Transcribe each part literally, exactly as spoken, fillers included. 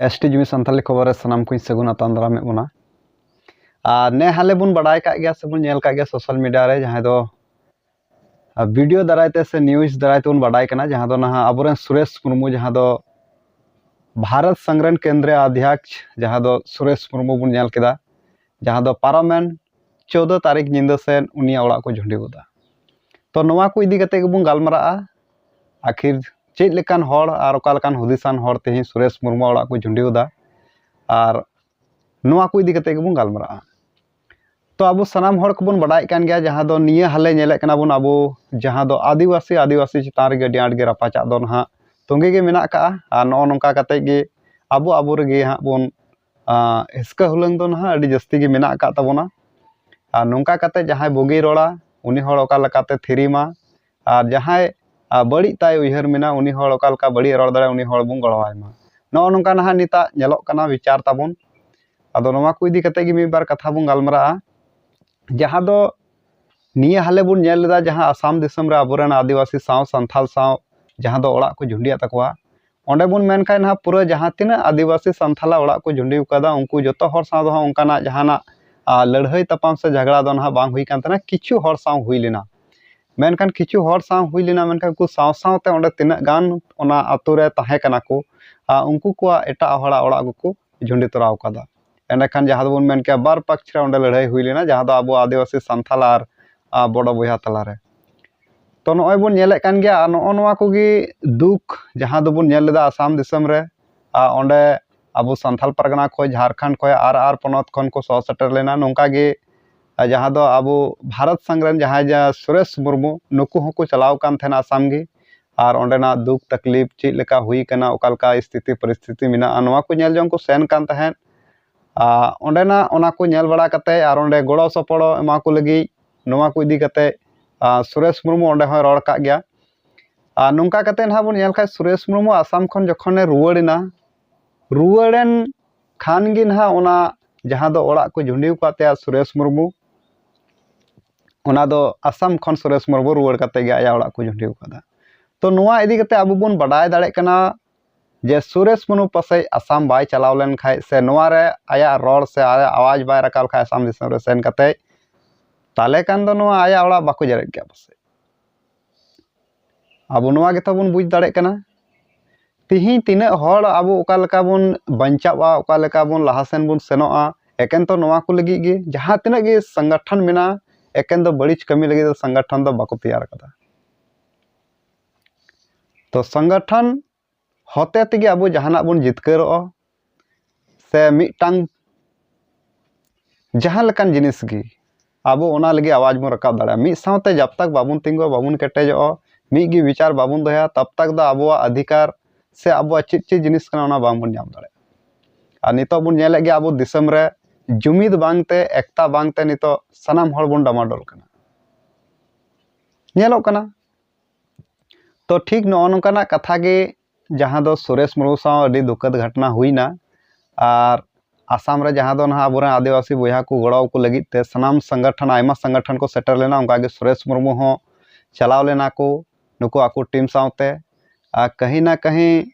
S T ᱡᱩᱢᱤ ᱥᱟᱱᱛᱟᱞᱤ ᱠᱷᱚᱵᱚᱨ ᱨᱮ ᱥᱟᱱᱟᱢ ᱠᱚᱧ ᱥᱟᱹᱜᱩᱱ ᱟᱛᱟᱝ ᱫᱟᱨᱟᱢᱮᱫ ᱵᱚᱱᱟ᱾ ᱟᱨ ᱱᱮ ᱦᱟᱞᱮ ᱵᱚᱱ ᱵᱟᱰᱟᱭ ᱠᱟᱜ ᱜᱮᱭᱟ ᱥᱮ ᱵᱚᱱ ᱧᱮᱞ ᱠᱟᱜ ᱜᱮᱭᱟ ᱥᱳᱥᱟᱞ ᱢᱤᱰᱤᱭᱟ ᱨᱮ, ᱡᱟᱦᱟᱸᱭ ᱫᱚ ᱟᱨ ᱵᱷᱤᱰᱤᱭᱳ ᱫᱟᱨᱟᱭ ᱛᱮ ᱥᱮ ᱱᱤᱭᱩᱡᱽ ᱫᱟᱨᱟᱭ ᱛᱮᱵᱚᱱ ᱵᱟᱰᱟᱭ ᱠᱟᱱᱟ, ᱡᱟᱦᱟᱸ ᱫᱚ ᱱᱟᱦᱟᱜ ᱟᱵᱚᱨᱮᱱ ᱥᱩᱨᱮᱥ ᱢᱩᱨᱢᱩ, ᱡᱟᱦᱟᱸ ᱫᱚ ᱵᱷᱟᱨᱚᱛ ᱥᱚᱝᱜᱷ ᱨᱮᱱ ᱠᱮᱱᱫᱨᱤᱭᱚ ᱚᱫᱷᱭᱚᱠᱥ, ᱡᱟᱦᱟᱸ ᱫᱚ ᱥᱩᱨᱮᱥ ᱢᱩᱨᱢᱩ ᱵᱚᱱ ᱧᱮᱞ ᱠᱮᱫᱟ, ᱡᱟᱦᱟᱸ ᱫᱚ ᱯᱟᱨᱚᱢᱮᱱ ᱪᱳᱫᱫᱳ ᱛᱟᱹᱨᱤᱠᱷ ᱧᱤᱫᱟᱹ ᱥᱮᱫ ᱩᱱᱤᱭᱟᱜ ᱚᱲᱟᱜ ᱠᱚ ᱡᱷᱩᱸᱰᱤ ᱜᱚᱫᱟ᱾ ᱛᱚ, ᱱᱚᱣᱟ ᱠᱚ ᱤᱫᱤ ᱠᱟᱛᱮ ᱜᱮᱵᱚᱱ ᱜᱟᱞᱢᱟᱨᱟᱜᱼᱟ᱾ ᱟᱹᱠᱷᱤᱨ ᱪᱮᱫ ᱞᱮᱠᱟᱱ ᱦᱚᱲ ᱟᱨ ᱚᱠᱟ ᱞᱮᱠᱟᱱ ᱦᱩᱫᱤᱥᱟᱱ ᱦᱚᱲ ᱛᱮᱦᱮᱧ ᱥᱩᱨᱮᱥ ᱢᱩᱨᱢᱩ ᱚᱲᱟᱜ ᱠᱚ ᱡᱷᱩᱸᱰᱤ ᱜᱚᱫᱟ, ᱟᱨ ᱱᱚᱣᱟ ᱠᱚ ᱤᱫᱤ ᱠᱟᱛᱮ ᱜᱮᱵᱚᱱ ᱜᱟᱞᱢᱟᱨᱟᱜᱼᱟ᱾ ᱛᱚ, ᱟᱵᱚ ᱥᱟᱱᱟᱢ ᱦᱚᱲ ᱠᱚᱵᱚᱱ ᱵᱟᱰᱟᱭᱮᱫ ᱠᱟᱱ ᱜᱮᱭᱟ, ᱡᱟᱦᱟᱸ ᱫᱚ ᱱᱤᱭᱟᱹ ᱦᱟᱞᱮ ᱧᱮᱞᱮᱫ ᱠᱟᱱᱟ ᱵᱚᱱ, ᱟᱵᱚ ᱡᱟᱦᱟᱸ ᱫᱚ ᱟᱹᱫᱤᱵᱟᱹᱥᱤ ᱟᱹᱫᱤᱵᱟᱹᱥᱤ ᱪᱮᱛᱟᱱ ᱨᱮᱜᱮ ᱟᱹᱰᱤ ᱟᱸᱴ ᱜᱮ ᱨᱟᱯᱟᱪᱟᱜ ᱫᱚ ᱱᱟᱦᱟᱜ ᱛᱚᱸᱜᱮ ᱜᱮ ᱢᱮᱱᱟᱜ ᱟᱠᱟᱫᱼᱟ᱾ ᱟᱨ ᱱᱚᱜᱼᱚ ᱱᱚᱝᱠᱟ ᱠᱟᱛᱮ ᱜᱮ ᱟᱵᱚ ᱟᱵᱚ ᱨᱮᱜᱮ ᱦᱟᱸᱜ ᱵᱚᱱ, ᱟᱸ, ᱦᱤᱥᱠᱟᱹ ᱦᱩᱞᱟᱹᱝ ᱫᱚ ᱱᱟᱦᱟᱜ ᱟᱹᱰᱤ ᱡᱟᱹᱥᱛᱤ ᱜᱮ ᱢᱮᱱᱟᱜ ᱟᱠᱟᱫ ᱛᱟᱵᱚᱱᱟ᱾ ᱟᱨ ᱱᱚᱝᱠᱟ ᱠᱟᱛᱮ ᱡᱟᱦᱟᱸᱭ ᱵᱩᱜᱤᱭ ᱨᱚᱲᱟ, ᱩᱱᱤ ᱦᱚᱲ ᱚᱠᱟ ᱞᱮᱠᱟᱛᱮ ᱛᱷᱤᱨᱤ ᱢᱟ, ᱟᱨ ᱡᱟᱦᱟᱸᱭ, ᱟᱨ ᱵᱟᱹᱲᱤᱡ ᱛᱟᱭ ᱩᱭᱦᱟᱹᱨ ᱢᱮᱱᱟᱜ, ᱩᱱᱤ ᱦᱚᱲ ᱚᱠᱟ ᱞᱮᱠᱟ ᱵᱟᱹᱲᱤᱡ ᱮ ᱨᱚᱲ ᱫᱟᱲᱮᱭᱟᱜᱼᱟ, ᱩᱱᱤ ᱦᱚᱲ ᱵᱚᱱ ᱜᱚᱲᱚᱣᱟᱭ ᱢᱟ᱾ ᱱᱚᱜᱼᱚ ᱱᱚᱝᱠᱟ ᱱᱟᱦᱟᱜ ᱱᱤᱛᱟᱜ ᱧᱮᱞᱚᱜ ᱠᱟᱱᱟ ᱵᱤᱪᱟᱨ ᱛᱟᱵᱚᱱ᱾ ᱟᱫᱚ ᱱᱚᱣᱟ ᱠᱚ ᱤᱫᱤ ᱠᱟᱛᱮ ᱜᱮ ᱢᱤᱫ ᱵᱟᱨ ᱠᱟᱛᱷᱟ ᱵᱚᱱ ᱜᱟᱞᱢᱟᱨᱟᱜᱼᱟ᱾ ᱡᱟᱦᱟᱸ ᱫᱚ ᱱᱤᱭᱟᱹ ᱦᱟᱞᱮ ᱵᱚᱱ ᱧᱮᱞ ᱞᱮᱫᱟ, ᱡᱟᱦᱟᱸ ᱟᱥᱟᱢ ᱫᱤᱥᱚᱢ ᱨᱮ ᱟᱵᱚᱨᱮᱱ ᱟᱹᱫᱤᱵᱟᱹᱥᱤ ᱥᱟᱶ ᱥᱟᱱᱛᱟᱲ ᱥᱟᱶ ᱡᱟᱦᱟᱸ ᱫᱚ ᱚᱲᱟᱜ ᱠᱚ ᱡᱷᱩᱸᱰᱤᱭᱟᱜ ᱛᱟᱠᱚᱣᱟ, ᱚᱸᱰᱮ ᱵᱚᱱ ᱢᱮᱱ ᱠᱷᱟᱱ ᱱᱟᱦᱟᱜ ᱯᱩᱨᱟᱹ ᱡᱟᱦᱟᱸ ᱛᱤᱱᱟᱹᱜ ᱟᱹᱫᱤᱵᱟᱹᱥᱤ ᱥᱟᱱᱛᱟᱲᱟᱜ ᱚᱲᱟᱜ ᱠᱚ ᱡᱷᱩᱸᱰᱤ ᱟᱠᱟᱫᱟ, ᱩᱱᱠᱩ ᱡᱚᱛᱚ ᱦᱚᱲ ᱥᱟᱶ ᱫᱚ ᱦᱟᱸᱜ ᱚᱱᱠᱟᱱᱟᱜ ᱡᱟᱦᱟᱱᱟᱜ, ᱟᱨ, ᱞᱟᱹᱲᱦᱟᱹᱭ ᱛᱟᱯᱟᱢ ᱥᱮ ᱡᱷᱟᱜᱽᱲᱟ ᱫᱚ ᱱᱟᱦᱟᱜ ᱵᱟᱝ ᱦᱩᱭ ᱠᱟᱱ ᱛᱟᱦᱮᱱᱟ, ᱠᱤᱪᱷᱩ ᱦᱚᱲ ᱥᱟᱶ ᱦᱩᱭ ᱞᱮᱱᱟ᱾ ᱢᱮᱱᱠᱷᱟᱱ ᱠᱤᱪᱷᱩ ᱦᱚᱲ ᱥᱟᱶ ᱦᱩᱭ ᱞᱮᱱᱟ, ᱢᱮᱱᱠᱷᱟᱱ ᱩᱱᱠᱩ ᱥᱟᱶ ᱥᱟᱶᱛᱮ ᱚᱸᱰᱮ ᱛᱤᱱᱟᱹᱜ ᱜᱟᱱ ᱚᱱᱟ ᱟᱛᱳ ᱨᱮ ᱛᱟᱦᱮᱸ ᱠᱟᱱᱟ ᱠᱚ, ᱟᱨ ᱩᱱᱠᱩ ᱠᱚᱣᱟᱜ ᱮᱴᱟᱜ ᱦᱚᱲᱟᱜ ᱚᱲᱟᱜ ᱠᱚᱠᱚ ᱡᱷᱩᱸᱰᱤ ᱛᱚᱨᱟᱣ ᱠᱟᱫᱟ᱾ ᱮᱸᱰᱮᱠᱷᱟᱱ ᱡᱟᱦᱟᱸ ᱫᱚᱵᱚᱱ ᱢᱮᱱ ᱠᱮᱭᱟ ᱵᱟᱨ ᱯᱟᱠᱷ ᱨᱮ ᱚᱸᱰᱮ ᱞᱟᱹᱲᱦᱟᱹᱭ ᱦᱩᱭ ᱞᱮᱱᱟ, ᱡᱟᱦᱟᱸ ᱫᱚ ᱟᱵᱚ ᱟᱹᱫᱤᱵᱟᱹᱥᱤ ᱥᱟᱱᱛᱟᱲ ᱟᱨ, ᱟᱨ ᱵᱚᱰᱚ ᱵᱚᱭᱦᱟ ᱛᱟᱞᱟᱨᱮ᱾ ᱛᱚ, ᱱᱚᱜᱼᱚᱭ ᱵᱚᱱ ᱧᱮᱞᱮᱫ ᱠᱟᱱ ᱜᱮᱭᱟ, ᱟᱨ ᱱᱚᱜᱼᱚ ᱱᱚᱣᱟ ᱠᱚᱜᱮ ᱫᱩᱠ ᱡᱟᱦᱟᱸ ᱫᱚᱵᱚᱱ ᱧᱮᱞ ᱞᱮᱫᱟ ᱟᱥᱟᱢ ᱫᱤᱥᱚᱢ ᱨᱮ, ᱟᱨ ᱚᱸᱰᱮ ᱟᱵᱚ ᱥᱟᱱᱛᱟᱲ ᱯᱟᱨᱜᱟᱱᱟ ᱠᱷᱚᱱ, ᱡᱷᱟᱲᱠᱷᱚᱸᱰ ᱠᱷᱚᱱ, ᱟᱨ ᱟᱨ ᱯᱚᱱᱚᱛ ᱠᱷᱚᱱ ᱠᱚ ᱥᱚᱦᱚᱨ ᱥᱮᱴᱮᱨ ᱞᱮᱱᱟ᱾ ᱱᱚᱝᱠᱟ ᱜᱮ, ᱟᱨ ᱡᱟᱦᱟᱸ ᱫᱚ ᱟᱵᱚ ᱵᱷᱟᱨᱚᱛ ᱥᱚᱝᱜᱷ ᱨᱮᱱ ᱡᱟᱦᱟᱸᱭ ᱡᱟ ᱥᱩᱨᱮᱥ ᱢᱩᱨᱢᱩ, ᱱᱩᱠᱩ ᱦᱚᱸᱠᱚ ᱪᱟᱞᱟᱣ ᱠᱟᱱ ᱛᱟᱦᱮᱱᱟ ᱟᱥᱟᱢ ᱜᱮ, ᱟᱨ ᱚᱸᱰᱮᱱᱟᱜ ᱫᱩᱠ ᱛᱟᱠᱞᱤᱯ ᱪᱮᱫ ᱞᱮᱠᱟ ᱦᱩᱭ ᱠᱟᱱᱟ, ᱚᱠᱟ ᱞᱮᱠᱟ ᱥᱛᱷᱤᱛᱤ ᱯᱚᱨᱤᱥᱛᱷᱤᱛᱤ ᱢᱮᱱᱟᱜᱼᱟ, ᱱᱚᱣᱟ ᱠᱚ ᱧᱮᱞ ᱡᱚᱝ ᱠᱚ ᱥᱮᱱ ᱠᱟᱱ ᱛᱟᱦᱮᱸᱫ᱾ ᱟᱨ ᱚᱸᱰᱮᱱᱟᱜ ᱚᱱᱟ ᱠᱚ ᱧᱮᱞ ᱵᱟᱲᱟ ᱠᱟᱛᱮ ᱟᱨ ᱚᱸᱰᱮ ᱜᱚᱲᱚ ᱥᱚᱯᱚᱦᱚᱫ ᱮᱢᱟ ᱠᱚ ᱞᱟᱹᱜᱤᱫ ᱱᱚᱣᱟ ᱠᱚ ᱤᱫᱤ ᱠᱟᱛᱮ, ᱟᱨ ᱥᱩᱨᱮᱥ ᱢᱩᱨᱢᱩ ᱚᱸᱰᱮ ᱦᱚᱸᱭ ᱨᱚᱲ ᱠᱟᱜ ᱜᱮᱭᱟ᱾ ᱟᱨ ᱱᱚᱝᱠᱟ ᱠᱟᱛᱮ ᱱᱟᱦᱟᱜ ᱵᱚᱱ ᱧᱮᱞ ᱠᱷᱟᱱ ᱥᱩᱨᱮᱥ ᱢᱩᱨᱢᱩ ᱟᱥᱟᱢ ᱠᱷᱚᱱ ᱡᱚᱠᱷᱚᱱᱮ ᱨᱩᱣᱟᱹᱲ ᱮᱱᱟ, ᱨᱩᱣᱟᱹᱲᱮᱱ ᱠᱷᱟᱱ ᱜᱮ ᱱᱟᱦᱟᱜ ᱚᱱᱟ ᱡᱟᱦᱟᱸ ᱫᱚ ᱚᱲᱟᱜ ᱠᱚ ᱡᱷᱩᱸᱰᱤ ᱟᱠᱟᱫ ᱛᱟᱭᱟ ᱥᱩᱨᱮᱥ ᱢᱩᱨᱢᱩ, ᱚᱱᱟ ᱫᱚ ᱟᱥᱟᱢ ᱠᱷᱚᱱ ᱥᱩᱨᱮᱥ ᱢᱩᱨᱢᱩ ᱨᱩᱣᱟᱹᱲ ᱠᱟᱛᱮ ᱜᱮ ᱟᱭᱟᱜ ᱚᱲᱟᱜ ᱠᱚ ᱡᱷᱩᱸᱰᱤ ᱟᱠᱟᱫᱟ᱾ ᱛᱚ, ᱱᱚᱣᱟ ᱤᱫᱤ ᱠᱟᱛᱮ ᱟᱵᱚ ᱵᱚᱱ ᱵᱟᱰᱟᱭ ᱫᱟᱲᱮᱭᱟᱜ ᱠᱟᱱᱟ, ᱡᱮ ᱥᱩᱨᱮᱥ ᱢᱩᱨᱢᱩ ᱯᱟᱥᱮᱡ ᱟᱥᱟᱢ ᱵᱟᱭ ᱪᱟᱞᱟᱣ ᱞᱮᱱ ᱠᱷᱟᱡ ᱥᱮ ᱱᱚᱣᱟ ᱨᱮ ᱟᱭᱟᱜ ᱨᱚᱲ ᱥᱮ ᱟᱭᱟᱜ ᱟᱣᱟᱡᱽ ᱵᱟᱭ ᱨᱟᱠᱟᱵ ᱞᱮᱠᱷᱟᱡ ᱟᱥᱟᱢ ᱫᱤᱥᱚᱢ ᱨᱮ ᱥᱮᱱ ᱠᱟᱛᱮ, ᱛᱟᱦᱚᱞᱮ ᱠᱷᱟᱱ ᱫᱚ ᱱᱚᱣᱟ ᱟᱭᱟᱜ ᱚᱲᱟᱜ ᱵᱟᱠᱚ ᱡᱮᱨᱮᱫ ᱠᱮᱭᱟ ᱯᱟᱥᱮᱡ᱾ ᱟᱵᱚ ᱱᱚᱣᱟ ᱜᱮᱛᱚ ᱵᱚᱱ ᱵᱩᱡᱽ ᱫᱟᱲᱮᱭᱟᱜ ᱠᱟᱱᱟ, ᱛᱤᱦᱤᱧ ᱛᱤᱱᱟᱹᱜ ᱦᱚᱲ ᱟᱵᱚ ᱚᱠᱟ ᱞᱮᱠᱟ ᱵᱚᱱ ᱵᱟᱧᱪᱟᱜᱼᱟ, ᱚᱠᱟ ᱞᱮᱠᱟ ᱵᱚᱱ ᱞᱟᱦᱟ ᱥᱮᱱ ᱵᱚᱱ ᱥᱮᱱᱚᱜᱼᱟ, ᱮᱠᱮᱱ ᱛᱚ ᱱᱚᱣᱟ ᱠᱚ ᱞᱟᱹᱜᱤᱫ ᱜᱮ᱾ ᱡᱟᱦᱟᱸ ᱛᱤᱱᱟᱹᱜ ᱜᱮ ᱥᱚᱝᱜᱚᱴᱷᱚᱱ ᱢᱮᱱᱟᱜᱼᱟ, ᱮᱠᱮᱱ ᱫᱚ ᱵᱟᱹᱲᱤᱡ ᱠᱟᱹᱢᱤ ᱞᱟᱹᱜᱤᱫ ᱫᱚ ᱥᱚᱝᱜᱚᱴᱷᱚᱱ ᱫᱚ ᱵᱟᱠᱚ ᱛᱮᱭᱟᱨ ᱠᱟᱫᱟ᱾ ᱛᱚ ᱥᱚᱝᱜᱚᱴᱷᱚᱱ ᱦᱚᱛᱮ ᱛᱮᱜᱮ ᱟᱵᱚ ᱡᱟᱦᱟᱱᱟᱜ ᱵᱚᱱ ᱡᱤᱛᱠᱟᱹᱨᱚᱜᱼᱟ, ᱥᱮ ᱢᱤᱫᱴᱟᱝ ᱡᱟᱦᱟᱸ ᱞᱮᱠᱟᱱ ᱡᱤᱱᱤᱥ ᱜᱮ ᱟᱵᱚ ᱚᱱᱟ ᱞᱟᱹᱜᱤᱫ ᱟᱣᱟᱡᱽ ᱵᱚᱱ ᱨᱟᱠᱟᱵ ᱫᱟᱲᱮᱭᱟᱜᱼᱟ᱾ ᱢᱤᱫ ᱥᱟᱶᱛᱮ ᱡᱟᱵ ᱛᱟᱠ ᱵᱟᱵᱚᱱ ᱛᱤᱸᱜᱩᱼᱟ, ᱵᱟᱵᱚᱱ ᱠᱮᱴᱮᱡᱚᱜᱼᱟ, ᱢᱤᱫ ᱜᱮ ᱵᱤᱪᱟᱨ ᱵᱟᱵᱚᱱ ᱫᱚᱦᱚᱭᱟ, ᱛᱟᱵ ᱛᱟᱠ ᱫᱚ ᱟᱵᱚᱣᱟᱜ ᱚᱫᱷᱤᱠᱟᱨ ᱥᱮ ᱟᱵᱚᱣᱟᱜ ᱪᱮᱫ ᱪᱮᱫ ᱡᱤᱱᱤᱥ ᱠᱟᱱᱟ ᱚᱱᱟ ᱵᱟᱝᱵᱚᱱ ᱧᱟᱢ ᱫᱟᱲᱮᱭᱟᱜᱼᱟ᱾ ᱟᱨ ᱱᱤᱛᱚᱜ ᱵᱚᱱ ᱧᱮᱞᱮᱫ ᱜᱮᱭᱟ ᱟᱵᱚ ᱫᱤᱥᱚᱢ ᱨᱮ ᱡᱩᱢᱤᱫ ᱵᱟᱝᱛᱮ, ᱮᱠᱛᱟ ᱵᱟᱝᱛᱮ ᱱᱤᱛᱚᱜ ᱥᱟᱱᱟᱢ ᱦᱚᱲ ᱵᱚᱱ ᱰᱟᱢᱟᱰᱳᱞ ᱠᱟᱱᱟ, ᱧᱮᱞᱚᱜ ᱠᱟᱱᱟ᱾ ᱛᱚ ᱴᱷᱤᱠ ᱱᱚᱜᱼᱚ ᱱᱚᱝᱠᱟᱱᱟᱜ ᱠᱟᱛᱷᱟ ᱜᱮ ᱡᱟᱦᱟᱸ ᱫᱚ ᱥᱩᱨᱮᱥ ᱢᱩᱨᱢᱩ ᱥᱟᱶ ᱟᱹᱰᱤ ᱫᱩᱠᱷᱟᱹᱛ ᱜᱷᱚᱴᱚᱱᱟ ᱦᱩᱭᱱᱟ᱾ ᱟᱨ ᱟᱥᱟᱢ ᱨᱮ ᱡᱟᱦᱟᱸ ᱫᱚ ᱱᱟᱦᱟᱜ ᱟᱵᱚᱨᱮᱱ ᱟᱹᱫᱤᱵᱟᱹᱥᱤ ᱵᱚᱭᱦᱟ ᱠᱚ ᱜᱚᱲᱚ ᱟᱠᱚ ᱞᱟᱹᱜᱤᱫ ᱛᱮ ᱥᱟᱱᱟᱢ ᱥᱚᱝᱜᱚᱴᱷᱚᱱ, ᱟᱭᱢᱟ ᱥᱚᱝᱜᱚᱴᱷᱚᱱ ᱠᱚ ᱥᱮᱴᱮᱨ ᱞᱮᱱᱟ, ᱚᱱᱠᱟᱜᱮ ᱥᱩᱨᱮᱥ ᱢᱩᱨᱢᱩ ᱦᱚᱸ ᱪᱟᱞᱟᱣ ᱞᱮᱱᱟ ᱠᱚ ᱱᱩᱠᱩ ᱟᱠᱚ ᱴᱤᱢ ᱥᱟᱶᱛᱮ᱾ ᱟᱨ ᱠᱟᱹᱦᱤ ᱱᱟ ᱠᱟᱹᱦᱤ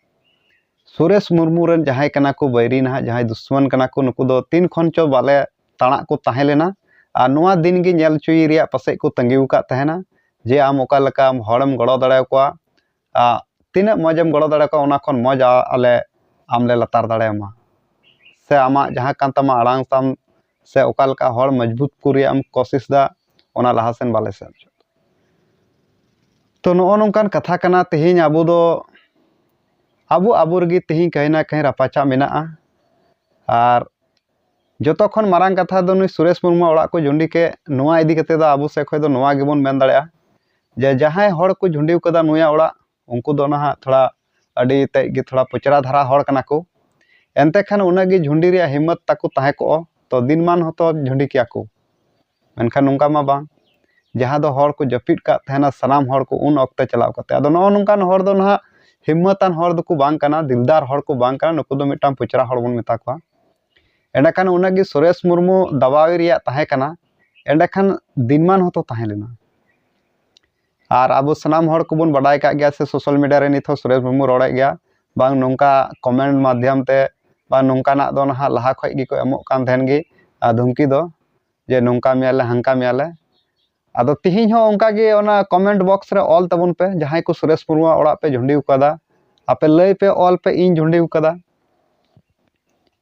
ᱥᱩᱨᱮᱥ ᱢᱩᱨᱢᱩ ᱨᱮᱱ ᱡᱟᱦᱟᱸᱭ ᱠᱟᱱᱟ ᱠᱚ ᱵᱟᱹᱭᱨᱤ, ᱱᱟᱦᱟᱜ ᱡᱟᱦᱟᱸᱭ ᱫᱩᱥᱢᱟᱱ ᱠᱟᱱᱟ ᱠᱚ, ᱱᱩᱠᱩ ᱫᱚ ᱛᱤᱱ ᱠᱷᱚᱱ ᱪᱚ ᱵᱟᱞᱮ ᱛᱟᱲᱟᱜ ᱠᱚ ᱛᱟᱦᱮᱸ ᱞᱮᱱᱟ᱾ ᱟᱨ ᱱᱚᱣᱟ ᱫᱤᱱ ᱜᱮ ᱧᱮᱞ ᱦᱚᱪᱚᱭᱮ ᱨᱮᱭᱟᱜ ᱯᱟᱥᱮᱡ ᱠᱚ ᱛᱟᱺᱜᱤ ᱟᱠᱟᱫ ᱛᱟᱦᱮᱱᱟ, ᱡᱮ ᱟᱢ ᱚᱠᱟ ᱞᱮᱠᱟ ᱦᱚᱲᱮᱢ ᱜᱚᱲᱚ ᱫᱟᱲᱮᱭᱟᱠᱚᱣᱟ, ᱟᱨ ᱛᱤᱱᱟᱹᱜ ᱢᱚᱡᱽ ᱮᱢ ᱜᱚᱲᱚ ᱫᱟᱲᱮᱭᱟᱠᱚᱣᱟ, ᱚᱱᱟ ᱠᱷᱚᱱ ᱢᱚᱡᱽ ᱟ-, ᱟᱞᱮ ᱟᱢᱞᱮ ᱞᱟᱛᱟᱨ ᱫᱟᱲᱮᱭᱟᱢᱟ, ᱥᱮ ᱟᱢᱟᱜ ᱡᱟᱦᱟᱸ ᱠᱟᱱ ᱛᱟᱢᱟ ᱟᱲᱟᱝ ᱛᱟᱢ, ᱥᱮ ᱚᱠᱟ ᱞᱮᱠᱟ ᱦᱚᱲ ᱢᱚᱡᱽᱵᱩᱛ ᱠᱚ ᱨᱮᱭᱟᱜ ᱮᱢ ᱠᱳᱥᱤᱥ ᱫᱟ, ᱚᱱᱟ ᱞᱟᱦᱟ ᱥᱮᱱ ᱵᱟᱞᱮ ᱥᱮᱱ ᱦᱚᱪᱚᱜ᱾ ᱛᱚ ᱱᱚᱜᱼᱚ ᱱᱚᱝᱠᱟᱱ ᱠᱟᱛᱷᱟ ᱠᱟᱱᱟ᱾ ᱛᱮᱦᱮᱧ ᱟᱵᱚ ᱫᱚ ᱟᱵᱚ ᱟᱵᱚ ᱨᱮᱜᱮ ᱛᱮᱦᱮᱧ ᱠᱟᱹᱦᱤ ᱱᱟ ᱠᱟᱹᱦᱤ ᱨᱟᱯᱟᱪᱟᱜ ᱢᱮᱱᱟᱜᱼᱟ᱾ ᱟᱨ ᱡᱚᱛᱚ ᱠᱷᱚᱱ ᱢᱟᱨᱟᱝ ᱠᱟᱛᱷᱟ ᱫᱚ ᱱᱩᱭ ᱥᱩᱨᱮᱥ ᱢᱩᱨᱢᱩ ᱚᱲᱟᱜ ᱠᱚ ᱡᱩᱸᱰᱤ ᱠᱮᱫ, ᱱᱚᱣᱟ ᱤᱫᱤ ᱠᱟᱛᱮ ᱫᱚ ᱟᱵᱚ ᱥᱮᱫ ᱠᱷᱚᱱ ᱫᱚ ᱱᱚᱣᱟ ᱜᱮᱵᱚᱱ ᱢᱮᱱ ᱫᱟᱲᱮᱭᱟᱜᱼᱟ ᱡᱮ ᱡᱟᱦᱟᱸᱭ ᱦᱚᱲ ᱠᱚ ᱡᱩᱸᱰᱤ ᱠᱟᱫᱟ ᱱᱩᱭᱟᱜ ᱚᱲᱟᱜ, ᱩᱱᱠᱩ ᱫᱚ ᱱᱟᱦᱟᱜ ᱛᱷᱚᱲᱟ ᱟᱹᱰᱤ ᱛᱮᱫ ᱜᱮ ᱛᱷᱚᱲᱟ ᱯᱚᱪᱨᱟ ᱫᱷᱟᱨᱟ ᱦᱚᱲ ᱠᱟᱱᱟ ᱠᱚ᱾ ᱮᱱᱛᱮ ᱠᱷᱟᱱ ᱩᱱᱟᱹᱜ ᱜᱮ ᱡᱩᱸᱰᱤ ᱨᱮᱭᱟᱜ ᱦᱤᱢᱢᱚᱛ ᱛᱟᱠᱚ ᱛᱟᱦᱮᱸ ᱠᱚᱜᱼᱟ, ᱛᱚ ᱫᱤᱱ ᱢᱟᱱ ᱦᱚᱸᱛᱚ ᱡᱩᱸᱰᱤ ᱠᱮᱭᱟ ᱠᱚ᱾ ᱢᱮᱱᱠᱷᱟᱱ ᱱᱚᱝᱠᱟ ᱢᱟ ᱵᱟᱝ, ᱡᱟᱦᱟᱸ ᱫᱚ ᱦᱚᱲ ᱠᱚ ᱡᱟᱹᱯᱤᱫ ᱠᱟᱜ ᱛᱟᱦᱮᱱᱟ ᱥᱟᱱᱟᱢ ᱦᱚᱲ ᱠᱚ ᱩᱱ ᱚᱠᱛᱮ ᱪᱟᱞᱟᱣ ᱠᱟᱛᱮ᱾ ᱟᱫᱚ ᱱᱚᱜᱼᱚ ᱱᱚᱝᱠᱟᱱ ᱦᱚᱲ ᱫᱚ ᱱᱟᱦᱟᱜ ᱦᱤᱢᱢᱚᱛᱟᱱ ᱦᱚᱲ ᱫᱚᱠᱚ ᱵᱟᱝ ᱠᱟᱱᱟ, ᱫᱤᱞᱫᱟᱨ ᱦᱚᱲ ᱠᱚ ᱵᱟᱝ ᱠᱟᱱᱟ, ᱱᱩᱠᱩ ᱫᱚ ᱢᱤᱫᱴᱟᱝ ᱯᱚᱪᱨᱟ ᱦᱚᱲ ᱵᱚᱱ ᱢᱮᱛᱟ ᱠᱚᱣᱟ᱾ ᱮᱸᱰᱮᱠᱷᱟᱱ ᱩᱱᱟᱹᱜ ᱜᱮ ᱥᱩᱨᱮᱥ ᱢᱩᱨᱢᱩ ᱫᱟᱵᱟᱣᱤ ᱨᱮᱭᱟᱜ ᱛᱟᱦᱮᱸ ᱠᱟᱱᱟ, ᱮᱸᱰᱮᱠᱷᱟᱱ ᱫᱤᱱᱢᱟᱱ ᱦᱚᱸᱛᱚ ᱛᱟᱦᱮᱸ ᱞᱮᱱᱟ᱾ ᱟᱨ ᱟᱵᱚ ᱥᱟᱱᱟᱢ ᱦᱚᱲ ᱠᱚᱵᱚᱱ ᱵᱟᱰᱟᱭ ᱠᱟᱜ ᱜᱮᱭᱟ ᱥᱮ ᱥᱳᱥᱟᱞ ᱢᱤᱰᱤᱭᱟ ᱨᱮ ᱱᱤᱛ ᱦᱚᱸ ᱥᱩᱨᱮᱥ ᱢᱩᱨᱢᱩ ᱨᱚᱲᱮᱫ ᱜᱮᱭᱟ, ᱵᱟᱝ ᱱᱚᱝᱠᱟ ᱠᱚᱢᱮᱱᱴ ᱢᱟᱫᱽᱫᱷᱚᱢ ᱛᱮ, ᱵᱟᱝ ᱱᱚᱝᱠᱟᱱᱟᱜ ᱫᱚ ᱱᱟᱦᱟᱜ ᱞᱟᱦᱟ ᱠᱷᱚᱡ ᱜᱮᱠᱚ ᱮᱢᱚᱜ ᱠᱟᱱ ᱛᱟᱦᱮᱱ ᱜᱮ, ᱟᱨ ᱫᱷᱩᱢᱠᱤ ᱫᱚ ᱡᱮ ᱱᱚᱝᱠᱟ ᱢᱮᱭᱟᱞᱮ, ᱦᱟᱝᱠᱟ ᱢᱮᱭᱟᱞᱮ᱾ ᱟᱫᱚ ᱛᱤᱦᱤᱧ ᱦᱚᱸ ᱚᱱᱠᱟ ᱜᱮ ᱚᱱᱟ ᱠᱚᱢᱮᱱᱴ ᱵᱚᱠᱥ ᱨᱮ ᱚᱞ ᱛᱟᱵᱚᱱ ᱯᱮ, ᱡᱟᱦᱟᱸᱭ ᱠᱚ ᱥᱩᱨᱮᱥ ᱢᱩᱨᱢᱩᱣᱟᱜ ᱚᱲᱟᱜ ᱯᱮ ᱡᱷᱩᱸᱰᱤ ᱟᱠᱟᱫᱟ, ᱟᱯᱮ ᱞᱟᱹᱭ ᱯᱮ, ᱚᱞ ᱯᱮ, ᱤᱧ ᱡᱷᱩᱸᱰᱤ ᱟᱠᱟᱫᱟ᱾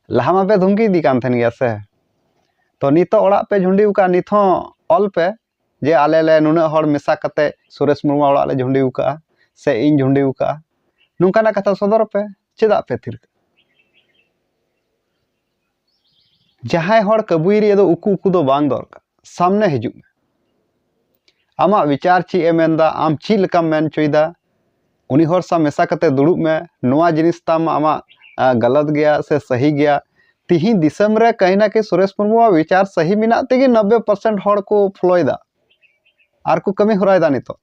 ᱞᱟᱦᱟ ᱢᱟᱯᱮ ᱫᱷᱩᱢᱠᱤ ᱤᱫᱤ ᱠᱟᱱ ᱛᱟᱦᱮᱱ ᱜᱮᱭᱟ ᱥᱮ, ᱛᱚ ᱱᱤᱛᱚᱜ ᱚᱲᱟᱜ ᱯᱮ ᱡᱷᱩᱸᱰᱤ ᱟᱠᱟᱫ, ᱱᱤᱛ ᱦᱚᱸ ᱚᱞ ᱯᱮ ᱡᱮ ᱟᱞᱮ ᱞᱮ ᱱᱩᱱᱟᱹᱜ ᱦᱚᱲ ᱢᱮᱥᱟ ᱠᱟᱛᱮ ᱥᱩᱨᱮᱥ ᱢᱩᱨᱢᱩᱣᱟᱜ ᱚᱲᱟᱜ ᱞᱮ ᱡᱷᱩᱸᱰᱤ ᱟᱠᱟᱫᱼᱟ ᱥᱮ ᱤᱧ ᱡᱷᱩᱸᱰᱤ ᱟᱠᱟᱫᱼᱟ, ᱱᱚᱝᱠᱟᱱᱟᱜ ᱠᱟᱛᱷᱟ ᱥᱚᱫᱚᱨ ᱯᱮ᱾ ᱪᱮᱫᱟᱜ ᱯᱮ ᱛᱷᱤᱨ ᱠᱟᱜᱼᱟ? ᱡᱟᱦᱟᱸᱭ ᱦᱚᱲ ᱠᱟᱹᱵᱩᱭ ᱨᱮᱭᱟᱜ ᱫᱚ ᱩᱠᱩ ᱩᱠᱩ ᱫᱚ ᱵᱟᱝ ᱫᱚᱨᱠᱟᱨ, ᱥᱟᱢᱱᱮ ᱦᱤᱡᱩᱜ ᱢᱮ᱾ ᱟᱢᱟᱜ ᱵᱤᱪᱟᱨ ᱪᱮᱫ ᱮ ᱢᱮᱱᱫᱟ, ᱟᱢ ᱪᱮᱫ ᱞᱮᱠᱟᱢ ᱢᱮᱱ ᱦᱚᱪᱚᱭᱮᱫᱟ, ᱩᱱᱤ ᱦᱚᱲ ᱥᱟᱶ ᱢᱮᱥᱟ ᱠᱟᱛᱮ ᱫᱩᱲᱩᱵ ᱢᱮ᱾ ᱱᱚᱣᱟ ᱡᱤᱱᱤᱥ ᱛᱟᱢ ᱟᱢᱟᱜ, ᱟ, ᱜᱟᱞᱟᱛ ᱜᱮᱭᱟ ᱥᱮ ᱥᱟᱹᱦᱤ ᱜᱮᱭᱟ? ᱛᱤᱦᱤᱧ ᱫᱤᱥᱚᱢ ᱨᱮ ᱠᱟᱹᱦᱤ ᱱᱟ ᱠᱟᱹᱦᱤ ᱥᱩᱨᱮᱥ ᱢᱩᱨᱢᱩᱣᱟᱜ ᱵᱤᱪᱟᱨ ᱥᱟᱹᱦᱤ ᱢᱮᱱᱟᱜ ᱛᱮᱜᱮ ᱱᱚᱵᱵᱳᱭ ᱯᱟᱨᱥᱮᱱᱴ ᱦᱚᱲ ᱠᱚ ᱯᱷᱚᱞᱳᱭᱮᱫᱟ ᱟᱨ ᱠᱚ ᱠᱟᱹᱢᱤ ᱦᱚᱨᱟᱭᱮᱫᱟ ᱱᱤᱛᱚᱜ᱾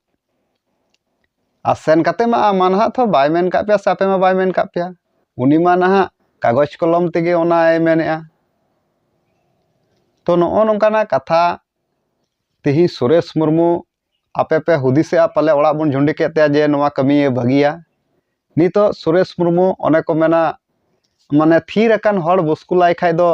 ᱟᱨ ᱥᱮᱱ ᱠᱟᱛᱮ ᱢᱟ ᱟᱢ ᱢᱟ ᱱᱟᱦᱟᱜ ᱛᱚ ᱵᱟᱭ ᱢᱮᱱ ᱠᱟᱜ ᱯᱮᱭᱟ ᱥᱮ ᱟᱯᱮ ᱢᱟ ᱵᱟᱭ ᱢᱮᱱ ᱠᱟᱜ ᱯᱮᱭᱟ, ᱩᱱᱤ ᱢᱟ ᱱᱟᱦᱟᱜ ᱠᱟᱜᱚᱡᱽ ᱠᱚᱞᱚᱢ ᱛᱮᱜᱮ ᱚᱱᱟᱭ ᱢᱮᱱᱮᱜᱼᱟ᱾ ᱛᱚ ᱱᱚᱜᱼᱚ ᱱᱚᱝᱠᱟᱱᱟᱜ ᱠᱟᱛᱷᱟ ᱛᱤᱦᱤᱧ ᱥᱩᱨᱮᱥ ᱢᱩᱨᱢᱩ ᱟᱯᱮ ᱯᱮ ᱦᱩᱫᱤᱥᱮᱜᱼᱟ ᱯᱟᱞᱮ ᱚᱲᱟᱜ ᱵᱚᱱ ᱡᱷᱩᱸᱰᱤ ᱠᱮᱫ ᱛᱟᱭᱟ ᱡᱮ ᱱᱚᱣᱟ ᱠᱟᱹᱢᱤᱭᱮ ᱵᱷᱟᱹᱜᱤᱭᱟ᱾ ᱱᱤᱛᱚᱜ ᱥᱩᱨᱮᱥ ᱢᱩᱨᱢᱩ ᱚᱱᱮ ᱠᱚ ᱢᱮᱱᱟ, ᱢᱟᱱᱮ ᱛᱷᱤᱨ ᱟᱠᱟᱱ ᱦᱚᱲ ᱵᱩᱥᱠᱩ ᱞᱟᱭ ᱠᱷᱟᱡ ᱫᱚ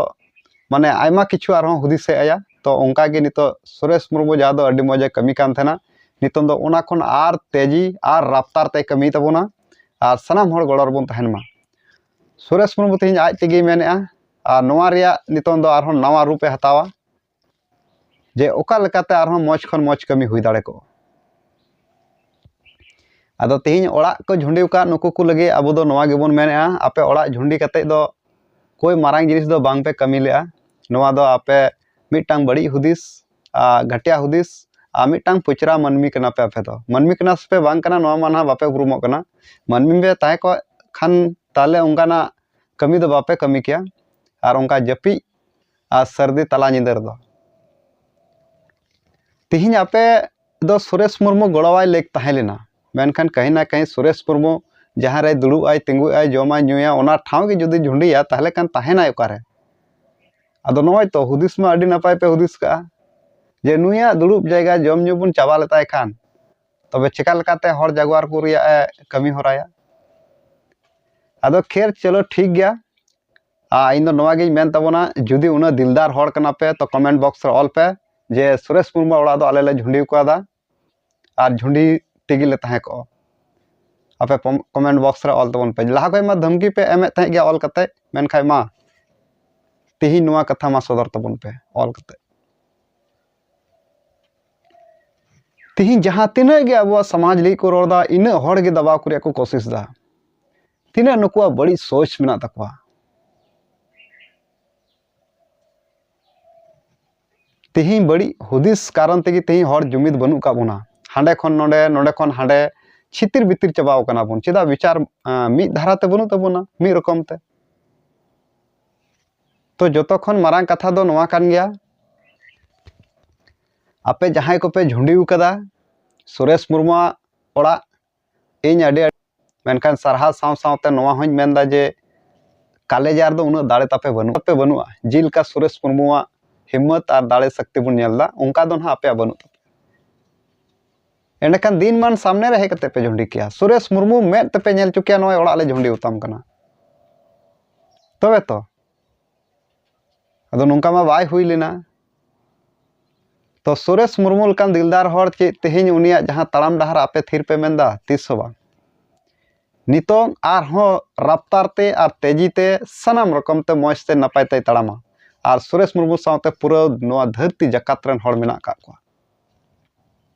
ᱢᱟᱱᱮ ᱟᱭᱢᱟ ᱠᱤᱪᱷᱩ ᱟᱨᱦᱚᱸ ᱦᱩᱫᱤᱥ ᱦᱮᱡ ᱟᱭᱟ᱾ ᱛᱚ ᱚᱱᱠᱟ ᱜᱮ ᱱᱤᱛᱚᱜ ᱥᱩᱨᱮᱥ ᱢᱩᱨᱢᱩ ᱡᱟᱦᱟᱸ ᱫᱚ ᱟᱹᱰᱤ ᱢᱚᱡᱽ ᱮ ᱠᱟᱹᱢᱤ ᱠᱟᱱ ᱛᱟᱦᱮᱱᱟ, ᱱᱤᱛᱚᱝ ᱫᱚ ᱚᱱᱟ ᱠᱷᱚᱱ ᱟᱨ ᱛᱮᱡᱤ ᱟᱨ ᱨᱟᱯᱛᱟᱨ ᱛᱮ ᱠᱟᱹᱢᱤ ᱛᱟᱵᱚᱱᱟ ᱟᱨ ᱥᱟᱱᱟᱢ ᱦᱚᱲ ᱜᱚᱲᱚ ᱨᱮᱵᱚᱱ ᱛᱟᱦᱮᱱ ᱢᱟ᱾ ᱥᱩᱨᱮᱥ ᱢᱩᱨᱢᱩ ᱛᱮᱦᱮᱧ ᱟᱡ ᱛᱮᱜᱮᱭ ᱢᱮᱱᱮᱜᱼᱟ ᱟᱨ ᱱᱚᱣᱟ ᱨᱮᱭᱟᱜ ᱱᱤᱛᱚᱝ ᱫᱚ ᱟᱨᱦᱚᱸ ᱱᱟᱣᱟ ᱨᱩᱯ ᱮ ᱦᱟᱛᱟᱣᱟ᱾ ᱡᱮ ᱚᱠᱟ ᱞᱮᱠᱟᱛᱮ ᱟᱨᱦᱚᱸ ᱢᱚᱡᱽ ᱠᱷᱚᱱ ᱢᱚᱡᱽ ᱠᱟᱹᱢᱤ ᱦᱩᱭ ᱫᱟᱲᱮ ᱠᱚᱜᱼᱟ᱾ ᱟᱫᱚ ᱛᱮᱦᱮᱧ ᱚᱲᱟᱜ ᱠᱚ ᱡᱷᱩᱸᱰᱤ ᱟᱠᱟᱫ ᱱᱩᱠᱩ ᱠᱚ ᱞᱟᱹᱜᱤᱫ ᱟᱵᱚ ᱫᱚ ᱱᱚᱣᱟ ᱜᱮᱵᱚᱱ ᱢᱮᱱᱮᱜᱼᱟ, ᱟᱯᱮ ᱚᱲᱟᱜ ᱡᱷᱩᱸᱰᱤ ᱠᱟᱛᱮᱫ ᱫᱚ ᱠᱳᱭ ᱢᱟᱨᱟᱝ ᱡᱤᱱᱤᱥ ᱫᱚ ᱵᱟᱝ ᱯᱮ ᱠᱟᱹᱢᱤ ᱞᱮᱜᱼᱟ᱾ ᱱᱚᱣᱟ ᱫᱚ ᱟᱯᱮ ᱢᱤᱫᱴᱟᱝ ᱵᱟᱹᱲᱤᱡ ᱦᱩᱫᱤᱥ, ᱟᱨ ᱜᱷᱟᱹᱴᱤᱭᱟ ᱦᱩᱫᱤᱥ, ᱟᱨ ᱢᱤᱫᱴᱟᱝ ᱯᱚᱪᱨᱟ ᱢᱟᱹᱱᱢᱤ ᱠᱟᱱᱟ ᱯᱮ᱾ ᱟᱯᱮ ᱫᱚ ᱢᱟᱹᱱᱢᱤ ᱠᱟᱱᱟ ᱥᱮ ᱯᱮ ᱵᱟᱝ ᱠᱟᱱᱟ, ᱱᱚᱣᱟ ᱢᱟ ᱱᱟᱦᱟᱜ ᱵᱟᱯᱮ ᱩᱯᱨᱩᱢᱚᱜ ᱠᱟᱱᱟ᱾ ᱢᱟᱹᱱᱢᱤ ᱯᱮ ᱛᱟᱦᱮᱸ ᱠᱚᱜ ᱠᱷᱟᱱ ᱛᱟᱦᱚᱞᱮ ᱚᱱᱠᱟᱱᱟᱜ ᱠᱟᱹᱢᱤ ᱫᱚ ᱵᱟᱯᱮ ᱠᱟᱹᱢᱤ ᱠᱮᱭᱟ᱾ ᱟᱨ ᱚᱱᱠᱟ ᱡᱟᱹᱯᱤᱫ ᱟᱨ ᱥᱟᱹᱨᱫᱤ ᱛᱟᱞᱟ ᱧᱤᱫᱟᱹ ᱨᱮᱫᱚ᱾ ᱛᱤᱦᱤᱧ ᱟᱯᱮ ᱫᱚ ᱥᱩᱨᱮᱥ ᱢᱩᱨᱢᱩ ᱜᱚᱲᱚᱣᱟᱭ ᱞᱮᱠ ᱛᱟᱦᱮᱸ ᱞᱮᱱᱟ, ᱢᱮᱱᱠᱷᱟᱱ ᱠᱟᱹᱦᱤ ᱱᱟ ᱠᱟᱹᱦᱤ ᱥᱩᱨᱮᱥ ᱢᱩᱨᱢᱩ ᱡᱟᱦᱟᱸ ᱨᱮᱭ ᱫᱩᱲᱩᱵ ᱟᱭ, ᱛᱤᱸᱜᱩᱜ ᱟᱭ, ᱡᱚᱢᱟᱭ, ᱧᱩᱭᱟ, ᱚᱱᱟ ᱴᱷᱟᱶ ᱜᱮ ᱡᱩᱫᱤ ᱡᱷᱩᱸᱰᱤᱭᱟ, ᱛᱟᱦᱚᱞᱮ ᱠᱷᱟᱱ ᱛᱟᱦᱮᱱᱟᱭ ᱚᱠᱟᱨᱮ? ᱟᱫᱚ ᱱᱚᱜᱼᱚᱭ ᱛᱚ ᱦᱩᱫᱤᱥ ᱢᱟ ᱟᱹᱰᱤ ᱱᱟᱯᱟᱭ ᱯᱮ ᱦᱩᱫᱤᱥ ᱠᱟᱜᱼᱟ ᱡᱮ ᱱᱩᱭᱟᱜ ᱫᱩᱲᱩᱵ ᱡᱟᱭᱜᱟ ᱡᱚᱢ ᱧᱩ ᱵᱚᱱ ᱪᱟᱵᱟ ᱞᱮᱛᱟᱭ ᱠᱷᱟᱱ ᱛᱚᱵᱮ ᱪᱮᱠᱟ ᱞᱮᱠᱟᱛᱮ ᱦᱚᱲ ᱡᱟᱜᱣᱟᱨ ᱠᱚ ᱨᱮᱭᱟᱜ ᱮ ᱠᱟᱹᱢᱤ ᱦᱚᱨᱟᱭᱟ? ᱟᱫᱚ ᱠᱷᱮᱨ, ᱪᱚᱞᱚ, ᱴᱷᱤᱠ ᱜᱮᱭᱟ᱾ ᱟᱨ ᱤᱧ ᱫᱚ ᱱᱚᱣᱟ ᱜᱤᱧ ᱢᱮᱱ ᱛᱟᱵᱚᱱᱟ, ᱡᱩᱫᱤ ᱩᱱᱟᱹᱜ ᱫᱤᱞᱫᱟᱨ ᱦᱚᱲ ᱠᱟᱱᱟ ᱯᱮ, ᱛᱚ comment box ᱨᱮ ᱚᱞ ᱯᱮ ᱡᱮ ᱥᱩᱨᱮᱥ ᱢᱩᱨᱢᱩ ᱚᱲᱟᱜ ᱫᱚ ᱟᱞᱮ ᱞᱮ ᱡᱷᱩᱸᱰᱤ ᱠᱟᱣᱫᱟ ᱟᱨ ᱡᱷᱩᱸᱰᱤ ᱛᱮᱜᱮ ᱞᱮ ᱛᱟᱦᱮᱸ ᱠᱚᱜᱼᱟ᱾ ᱟᱯᱮ comment box ᱨᱮ ᱚᱞ ᱛᱟᱵᱚᱱ ᱯᱮ᱾ ᱞᱟᱦᱟ ᱠᱷᱚᱱ ᱢᱟ ᱫᱷᱟᱢᱠᱤ ᱯᱮ ᱮᱢᱮᱫ ᱛᱟᱦᱮᱸᱫ ᱜᱮᱭᱟ ᱚᱞ ᱠᱟᱛᱮ, ᱢᱮᱱᱠᱷᱟᱱ ᱢᱟ ᱛᱤᱦᱤᱧ ᱱᱚᱣᱟ ᱠᱟᱛᱷᱟ ᱢᱟ ᱥᱚᱫᱚᱨ ᱛᱟᱵᱚᱱ ᱯᱮ ᱚᱞ ᱠᱟᱛᱮ᱾ ᱛᱤᱦᱤᱧ ᱡᱟᱦᱟᱸ ᱛᱤᱱᱟᱹᱜ ᱜᱮ ᱟᱵᱚᱣᱟᱜ ᱥᱚᱢᱟᱡᱽ ᱞᱟᱹᱜᱤᱫ ᱠᱚ ᱨᱚᱲ ᱮᱫᱟ, ᱤᱱᱟᱹᱜ ᱦᱚᱲ ᱜᱮ ᱫᱟᱵᱟᱣ ᱠᱚ ᱨᱮᱭᱟᱜ ᱠᱚ ᱠᱳᱥᱤᱥ ᱮᱫᱟ᱾ ᱛᱤᱱᱟᱹᱜ ᱱᱩᱠᱩᱣᱟᱜ ᱵᱟᱹᱲᱤᱡ ᱥᱳᱪ ᱢᱮᱱᱟᱜ ᱛᱟᱠᱚᱣᱟ᱾ ᱛᱤᱦᱤᱧ ᱵᱟᱹᱲᱤᱡ ᱦᱩᱫᱤᱥ ᱠᱟᱨᱚᱱ ᱛᱮᱜᱮ ᱛᱤᱦᱤᱧ ᱦᱚᱲ ᱡᱩᱢᱤᱫ ᱵᱟᱹᱱᱩᱜ ᱟᱠᱟᱫ ᱵᱚᱱᱟ᱾ ᱦᱟᱸᱰᱮ ᱠᱷᱚᱱ ᱱᱚᱰᱮ, ᱱᱚᱰᱮ ᱠᱷᱚᱱ ᱦᱟᱸᱰᱮ, ᱪᱷᱤᱛᱤᱨ ᱵᱤᱛᱤᱨ ᱪᱟᱵᱟᱣ ᱠᱟᱱᱟ ᱵᱚᱱ᱾ ᱪᱮᱫᱟᱜ ᱵᱤᱪᱟᱨ, ᱟᱸ, ᱢᱤᱫ ᱫᱷᱟᱨᱟ ᱛᱮ ᱵᱟᱹᱱᱩᱜ ᱛᱟᱵᱚᱱᱟ, ᱢᱤᱫ ᱨᱚᱠᱚᱢ ᱛᱮ? ᱛᱚ ᱡᱚᱛᱚ ᱠᱷᱚᱱ ᱢᱟᱨᱟᱝ ᱠᱟᱛᱷᱟ ᱫᱚ ᱱᱚᱣᱟ ᱠᱟᱱ ᱜᱮᱭᱟ, ᱟᱯᱮ ᱡᱟᱦᱟᱸᱭ ᱠᱚᱯᱮ ᱡᱷᱩᱸᱰᱤ ᱟᱠᱟᱫᱟ ᱥᱩᱨᱮᱥ ᱢᱩᱨᱢᱩᱣᱟᱜ ᱚᱲᱟᱜ, ᱤᱧ ᱟᱹᱰᱤ, ᱟᱹᱰᱤ, ᱢᱮᱱᱠᱷᱟᱱ ᱥᱟᱨᱦᱟᱣ ᱥᱟᱶ ᱥᱟᱶᱛᱮ ᱱᱚᱣᱟ ᱦᱚᱸᱧ ᱢᱮᱱᱫᱟ ᱡᱮ ᱠᱟᱞᱮᱡᱟ ᱨᱮᱫᱚ ᱩᱱᱟᱹᱜ ᱫᱟᱲᱮ ᱛᱟᱯᱮ ᱵᱟᱹᱱᱩᱜ, ᱛᱟᱯᱮ ᱵᱟᱹᱱᱩᱜᱼᱟ᱾ ᱡᱮᱞᱮᱠᱟ ᱥᱩᱨᱮᱥ ᱢᱩᱨᱢᱩᱣᱟᱜ ᱦᱤᱢᱢᱚᱛ ᱟᱨ ᱫᱟᱲᱮ ᱥᱚᱠᱛᱤ ᱵᱚᱱ ᱧᱮᱞ ᱮᱫᱟ, ᱚᱱᱠᱟ ᱫᱚ ᱱᱟᱦᱟᱜ ᱟᱯᱮᱭᱟᱜ ᱵᱟᱹᱱᱩᱜ ᱛᱟᱯᱮᱭᱟ᱾ ᱮᱸᱰᱮᱠᱷᱟᱱ ᱫᱤᱱ ᱢᱟᱱ ᱥᱟᱢᱱᱮ ᱨᱮ ᱦᱮᱡ ᱠᱟᱛᱮ ᱯᱮ ᱡᱷᱩᱸᱰᱤ ᱠᱮᱭᱟ, ᱥᱩᱨᱮᱥ ᱢᱩᱨᱢᱩ ᱢᱮᱫ ᱛᱮᱯᱮ ᱧᱮᱞ ᱦᱚᱪᱚ ᱠᱮᱭᱟ, ᱱᱚᱜᱼᱚᱭ ᱚᱲᱟᱜ ᱞᱮ ᱡᱷᱩᱸᱰᱤ ᱟᱛᱟᱢ ᱠᱟᱱᱟ᱾ ᱛᱚᱵᱮ ᱛᱚ, ᱟᱫᱚ ᱱᱚᱝᱠᱟ ᱢᱟ ᱵᱟᱭ ᱦᱩᱭ ᱞᱮᱱᱟ᱾ ᱛᱚ ᱥᱩᱨᱮᱥ ᱢᱩᱨᱢᱩ ᱞᱮᱠᱟᱱ ᱫᱤᱞᱫᱟᱨ ᱦᱚᱲ ᱪᱮᱫ ᱛᱮᱦᱮᱧ ᱩᱱᱤᱭᱟᱜ ᱡᱟᱦᱟᱸ ᱛᱟᱲᱟᱢ ᱰᱟᱦᱟᱨ ᱟᱯᱮ ᱛᱷᱤᱨ ᱯᱮ ᱢᱮᱱᱫᱟ? ᱛᱤᱥ ᱦᱚᱸ ᱵᱟᱝ᱾ ᱱᱤᱛᱚᱝ ᱟᱨᱦᱚᱸ ᱨᱟᱯᱛᱟᱨ ᱛᱮ ᱟᱨ ᱛᱮᱡᱤ ᱛᱮ ᱥᱟᱱᱟᱢ ᱨᱚᱠᱚᱢ ᱛᱮ ᱢᱚᱡᱽ ᱛᱮ ᱱᱟᱯᱟᱭ ᱛᱮᱭ ᱛᱟᱲᱟᱢᱟ᱾ ᱟᱨ ᱥᱩᱨᱮᱥ ᱢᱩᱨᱢᱩ ᱥᱟᱶᱛᱮ ᱯᱩᱨᱟᱹ ᱱᱚᱣᱟ ᱫᱷᱟᱹᱨᱛᱤ ᱡᱟᱠᱟᱛ ᱨᱮᱱ ᱦᱚᱲ ᱢᱮᱱᱟᱜ ᱟᱠᱟᱫ ᱠᱚᱣᱟ᱾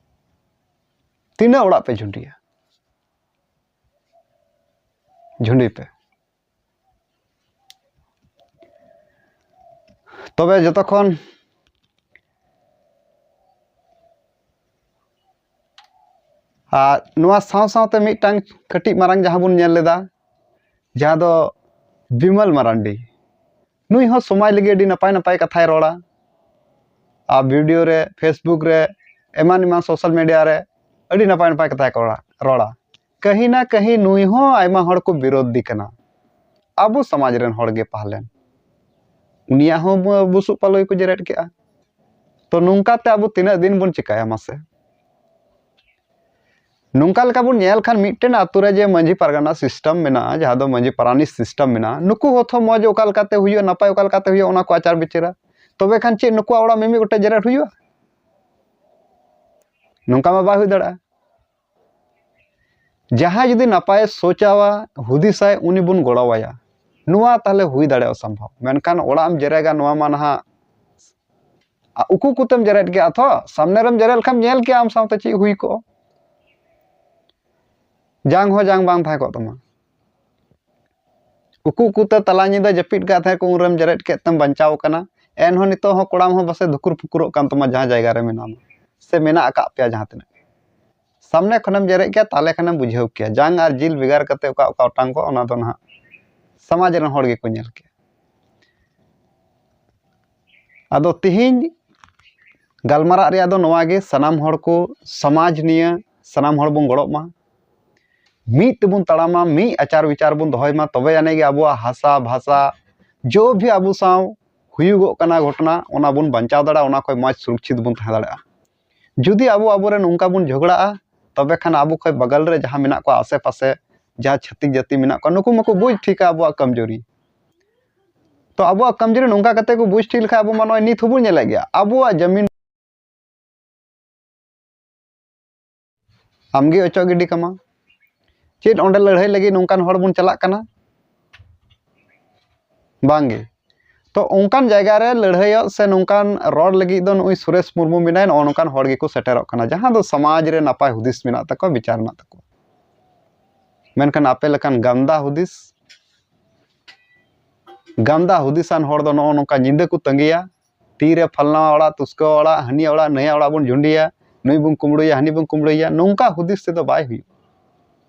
ᱛᱤᱱᱟᱹᱜ ᱚᱲᱟᱜ ᱯᱮ ᱡᱷᱩᱸᱰᱤᱭᱟ? ᱡᱷᱩᱸᱰᱤ ᱯᱮ᱾ ᱛᱚᱵᱮ ᱡᱚᱛᱚ ᱠᱷᱚᱱ, ᱟᱨ ᱱᱚᱣᱟ ᱥᱟᱶ ᱥᱟᱶᱛᱮ ᱢᱤᱫᱴᱟᱝ ᱠᱟᱹᱴᱤᱡ ᱢᱟᱨᱟᱝ ᱡᱟᱦᱟᱸ ᱵᱚᱱ ᱧᱮᱞ ᱞᱮᱫᱟ, ᱡᱟᱦᱟᱸ ᱫᱚ ᱵᱤᱢᱚᱞ ᱢᱟᱨᱟᱱᱰᱤ, ᱱᱩᱭ ᱦᱚᱸ ᱥᱚᱢᱟᱡᱽ ᱞᱟᱹᱜᱤᱫ ᱟᱹᱰᱤ ᱱᱟᱯᱟᱭ ᱱᱟᱯᱟᱭ ᱠᱟᱛᱷᱟᱭ ᱨᱚᱲᱟ᱾ ᱟᱨ video ᱨᱮ, Facebook ᱨᱮ, ᱮᱢᱟᱱ ᱮᱢᱟᱱ social media ᱨᱮ ᱟᱹᱰᱤ ᱱᱟᱯᱟᱭ ᱱᱟᱯᱟᱭ ᱠᱟᱛᱷᱟᱭ ᱨᱚᱲᱟ, ᱨᱚᱲᱟ᱾ ᱠᱟᱹᱦᱤ ᱱᱟ ᱠᱟᱹᱦᱤ ᱱᱩᱭ ᱦᱚᱸ ᱟᱭᱢᱟ ᱦᱚᱲ ᱠᱚ ᱵᱤᱨᱳᱫᱷᱤ ᱠᱟᱱᱟ, ᱟᱵᱚ ᱥᱚᱢᱟᱡᱽ ᱨᱮᱱ ᱦᱚᱲ ᱜᱮ ᱯᱟᱦᱞᱮᱱ᱾ ᱩᱱᱤᱭᱟᱜ ᱦᱚᱸ ᱵᱩ-, ᱵᱩᱥᱩᱵ ᱯᱟᱞᱚᱭ ᱠᱚ ᱡᱮᱨᱮᱫ ᱠᱮᱜᱼᱟ᱾ ᱛᱚ ᱱᱚᱝᱠᱟ ᱛᱮ ᱟᱵᱚ ᱛᱤᱱᱟᱹᱜ ᱫᱤᱱ ᱵᱚᱱ ᱪᱤᱠᱟᱹᱭᱟ ᱢᱟᱥᱮ? ᱱᱚᱝᱠᱟ ᱞᱮᱠᱟ ᱵᱚᱱ ᱧᱮᱞ ᱠᱷᱟᱱ, ᱢᱤᱫᱴᱮᱱ ᱟᱛᱳ ᱨᱮ ᱡᱮ ᱢᱟᱹᱡᱷᱤ ᱯᱟᱨᱜᱟᱱᱟ system ᱢᱮᱱᱟᱜᱼᱟ, ᱡᱟᱦᱟᱸ ᱫᱚ ᱢᱟᱹᱡᱷᱤ ᱯᱟᱨᱟᱱᱤᱠ system ᱢᱮᱱᱟᱜᱼᱟ, ᱱᱩᱠᱩ ᱦᱚᱸᱛᱚ ᱢᱚᱡᱽ ᱚᱠᱟ ᱞᱮᱠᱟᱛᱮ ᱦᱩᱭᱩᱜᱼᱟ, ᱱᱟᱯᱟᱭ ᱚᱠᱟ ᱞᱮᱠᱟᱛᱮ ᱦᱩᱭᱩᱜᱼᱟ, ᱚᱱᱟ ᱠᱚ ᱟᱪᱟᱨ ᱵᱤᱪᱟᱹᱨᱟ᱾ ᱛᱚᱵᱮ ᱠᱷᱟᱱ ᱪᱮᱫ ᱱᱩᱠᱩᱣᱟᱜ ᱚᱲᱟᱜ ᱢᱤᱢᱤᱫ ᱜᱚᱴᱮᱡ ᱡᱮᱨᱮᱫ ᱦᱩᱭᱩᱜᱼᱟ? ᱱᱚᱝᱠᱟ ᱢᱟ ᱵᱟᱭ ᱦᱩᱭ ᱫᱟᱲᱮᱭᱟᱜᱼᱟ᱾ ᱡᱟᱦᱟᱸᱭ ᱡᱩᱫᱤ ᱱᱟᱯᱟᱭᱮ ᱥᱳᱪᱟᱣᱟ, ᱦᱩᱫᱤᱥᱟᱭ, ᱩᱱᱤ ᱵᱚᱱ ᱜᱚᱲᱚᱣᱟᱭᱟ, ᱱᱚᱣᱟ ᱛᱟᱦᱞᱮ ᱦᱩᱭ ᱫᱟᱲᱮᱭᱟᱜᱼᱟ ᱥᱚᱢᱵᱷᱚᱵ᱾ ᱢᱮᱱᱠᱷᱟᱱ ᱚᱲᱟᱜ ᱮᱢ ᱡᱮᱨᱮᱜᱟ, ᱱᱚᱣᱟ ᱢᱟ ᱱᱟᱦᱟᱜ ᱟ, ᱩᱠᱩ ᱩᱠᱩᱛᱮᱢ ᱡᱮᱨᱮᱫ ᱠᱮᱜᱼᱟ ᱛᱚ, ᱥᱟᱢᱱᱮ ᱨᱮᱢ ᱡᱮᱨᱮᱫ ᱞᱮᱠᱷᱟᱱ ᱧᱮᱞ ᱠᱮᱜᱼᱟ ᱟᱢ ᱥᱟᱶᱛᱮ ᱪᱮᱫ ᱦᱩᱭ ᱠᱚᱜᱼᱟ᱾ ᱡᱟᱝ ᱦᱚᱸ ᱡᱟᱝ ᱵᱟᱝ ᱛᱟᱦᱮᱸ ᱠᱚᱜ ᱛᱟᱢᱟ᱾ ᱩᱠᱩ ᱩᱠᱩᱛᱮ ᱛᱟᱞᱟ ᱧᱤᱫᱟᱹ ᱡᱟᱹᱯᱤᱫ ᱠᱟᱜ ᱛᱟᱦᱮᱸ ᱠᱚ, ᱩᱱᱨᱮᱢ ᱡᱮᱨᱮᱫ ᱠᱮᱫ ᱛᱮᱢ ᱵᱟᱧᱪᱟᱣ ᱠᱟᱱᱟ᱾ ᱮᱱᱦᱚᱸ ᱱᱤᱛᱚᱜ ᱦᱚᱸ ᱠᱚᱲᱟᱢ ᱦᱚᱸ ᱯᱟᱥᱮ ᱫᱷᱩᱠᱩᱨ ᱯᱷᱩᱠᱩᱨᱚᱜ ᱠᱟᱱ ᱛᱟᱢᱟ, ᱡᱟᱦᱟᱸ ᱡᱟᱭᱜᱟ ᱨᱮ ᱢᱮᱱᱟᱢᱟ ᱥᱮ ᱢᱮᱱᱟᱜ ᱟᱠᱟᱫ ᱯᱮᱭᱟ ᱡᱟᱦᱟᱸ ᱛᱤᱱᱟᱹᱜ᱾ ᱥᱟᱢᱱᱮ ᱠᱷᱚᱱᱮᱢ ᱡᱮᱨᱮᱫ ᱠᱮᱭᱟ, ᱛᱟᱦᱞᱮ ᱠᱷᱟᱱᱮᱢ ᱵᱩᱡᱷᱟᱹᱣ ᱠᱮᱭᱟ ᱡᱟᱝ ᱟᱨ ᱡᱤᱞ ᱵᱷᱮᱜᱟᱨ ᱠᱟᱛᱮ ᱚᱠᱟ ᱚᱠᱟ ᱚᱴᱟᱝ ᱠᱚᱜᱼᱟ, ᱚᱱᱟ ᱫᱚ ᱱᱟᱦᱟᱜ ᱥᱚᱢᱟᱡᱽ ᱨᱮᱱ ᱦᱚᱲ ᱜᱮᱠᱚ ᱧᱮᱞ ᱠᱮᱭᱟ᱾ ᱟᱫᱚ ᱛᱤᱦᱤᱧ ᱜᱟᱞᱢᱟᱨᱟᱜ ᱨᱮᱭᱟᱜ ᱫᱚ ᱱᱚᱣᱟ ᱜᱮ, ᱥᱟᱱᱟᱢ ᱦᱚᱲ ᱠᱚ ᱥᱚᱢᱟᱡᱽ ᱱᱤᱭᱟᱹ ᱥᱟᱱᱟᱢ ᱦᱚᱲ ᱵᱚᱱ ᱜᱚᱲᱚᱜ ᱢᱟ, ᱢᱤᱫ ᱛᱮᱵᱚᱱ ᱛᱟᱲᱟᱢᱟ, ᱢᱤᱫ ᱟᱪᱟᱨ ᱵᱤᱪᱟᱨ ᱵᱚᱱ ᱫᱚᱦᱚᱭ ᱢᱟ, ᱛᱚᱵᱮ ᱟᱹᱱᱤᱡ ᱜᱮ ᱟᱵᱚᱣᱟᱜ ᱦᱟᱥᱟ ᱵᱷᱟᱥᱟ ᱡᱚ ᱵᱷᱤ ᱟᱵᱚ ᱥᱟᱶ ᱦᱩᱭᱩᱜᱚᱜ ᱠᱟᱱᱟ ᱜᱷᱚᱴᱚᱱᱟ, ᱚᱱᱟ ᱵᱚᱱ ᱵᱟᱧᱪᱟᱣ ᱫᱟᱲᱮᱭᱟᱜᱼᱟ, ᱚᱱᱟ ᱠᱷᱚᱱ ᱢᱚᱡᱽ ᱥᱩᱨᱚᱠᱪᱷᱤᱛ ᱵᱚᱱ ᱛᱟᱦᱮᱸ ᱫᱟᱲᱮᱭᱟᱜᱼᱟ᱾ ᱡᱩᱫᱤ ᱟᱵᱚ ᱟᱵᱚᱨᱮᱱ ᱚᱱᱠᱟ ᱵᱚᱱ ᱡᱷᱚᱜᱽᱲᱟᱜᱼᱟ, ᱛᱚᱵᱮ ᱠᱷᱟᱱ ᱟᱵᱚ ᱠᱷᱚᱱ ᱵᱟᱜᱟᱞ ᱨᱮ ᱡᱟᱦᱟᱸ ᱢᱮᱱᱟᱜ ᱠᱚᱣᱟ, ᱟᱥᱮ ᱯᱟᱥᱮ ᱡᱟᱦᱟᱸ ᱪᱷᱟᱹᱛᱤᱠ ᱡᱟᱹᱛᱤ ᱢᱮᱱᱟᱜ ᱠᱚᱣᱟ, ᱱᱩᱠᱩ ᱢᱟᱠᱚ ᱵᱩᱡᱽ ᱴᱷᱤᱠᱟ ᱟᱵᱚᱣᱟᱜ ᱠᱚᱢᱡᱳᱨᱤ᱾ ᱛᱚ ᱟᱵᱚᱣᱟᱜ ᱠᱚᱢᱡᱳᱨᱤ ᱱᱚᱝᱠᱟ ᱠᱟᱛᱮ ᱠᱚ ᱵᱩᱡᱽ ᱴᱷᱤᱠ ᱞᱮᱠᱷᱟᱱ, ᱟᱵᱚ ᱢᱟ ᱱᱚᱜᱼᱚᱭ ᱱᱤᱛ ᱦᱚᱸᱵᱚᱱ ᱧᱮᱞᱮᱫ ᱜᱮᱭᱟ, ᱟᱵᱚᱣᱟᱜ ᱡᱟᱹᱢᱤᱱ ᱟᱢᱜᱮ ᱚᱪᱚᱜ ᱜᱤᱰᱤ ᱠᱟᱢᱟ᱾ ᱪᱮᱫ ᱚᱸᱰᱮ ᱞᱟᱹᱲᱦᱟᱹᱭ ᱞᱟᱹᱜᱤᱫ ᱱᱚᱝᱠᱟᱱ ᱦᱚᱲ ᱵᱚᱱ ᱪᱟᱞᱟᱜ ᱠᱟᱱᱟ? ᱵᱟᱝᱜᱮ᱾ ᱛᱚ ᱚᱱᱠᱟᱱ ᱡᱟᱭᱜᱟ ᱨᱮ ᱞᱟᱹᱲᱦᱟᱹᱭᱚᱜ ᱥᱮ ᱱᱚᱝᱠᱟᱱ ᱨᱚᱲ ᱞᱟᱹᱜᱤᱫ ᱫᱚ ᱱᱩᱜᱼᱩᱭ ᱥᱩᱨᱮᱥ ᱢᱩᱨᱢᱩ ᱢᱮᱱᱟᱭ, ᱱᱚᱜᱼᱚ ᱱᱚᱝᱠᱟᱱ ᱦᱚᱲ ᱜᱮᱠᱚ ᱥᱮᱴᱮᱨᱚᱜ ᱠᱟᱱᱟ, ᱡᱟᱦᱟᱸ ᱫᱚ ᱥᱚᱢᱟᱡᱽ ᱨᱮ ᱱᱟᱯᱟᱭ ᱦᱩᱫᱤᱥ ᱢᱮᱱᱟᱜ ᱛᱟᱠᱚᱣᱟ, ᱵᱤᱪᱟᱨ ᱢᱮᱱᱟᱜ ᱛᱟᱠᱚᱣᱟ᱾ ᱢᱮᱱᱠᱷᱟᱱ ᱟᱯᱮ ᱞᱮᱠᱟᱱ ᱜᱟᱱᱫᱟ ᱦᱩᱫᱤᱥ, ᱜᱟᱱᱫᱟ ᱦᱩᱫᱤᱥᱟᱱ ᱦᱚᱲ ᱫᱚ ᱱᱚᱜᱼᱚ ᱱᱚᱝᱠᱟ ᱧᱤᱫᱟᱹ ᱠᱚ ᱛᱟᱺᱜᱤᱭᱟ, ᱛᱤᱨᱮ ᱯᱷᱟᱞᱱᱟ ᱚᱲᱟᱜ, ᱛᱩᱥᱠᱟᱹ ᱚᱲᱟᱜ, ᱦᱟᱹᱱᱤᱭᱟᱜ ᱚᱲᱟᱜ, ᱱᱟᱹᱭᱟᱜ ᱚᱲᱟᱜ ᱵᱚᱱ ᱡᱷᱩᱸᱰᱤᱭᱟ, ᱱᱩᱭ ᱵᱚᱱ ᱠᱩᱢᱵᱽᱲᱩᱭᱟ, ᱦᱟᱹᱱᱤ ᱵᱚᱱ ᱠᱩᱢᱵᱽᱲᱩᱭᱟ, ᱱᱚᱝᱠᱟ ᱦᱩᱫᱤᱥ ᱛᱮᱫᱚ ᱵᱟᱭ ᱦᱩᱭᱩᱜᱼᱟ᱾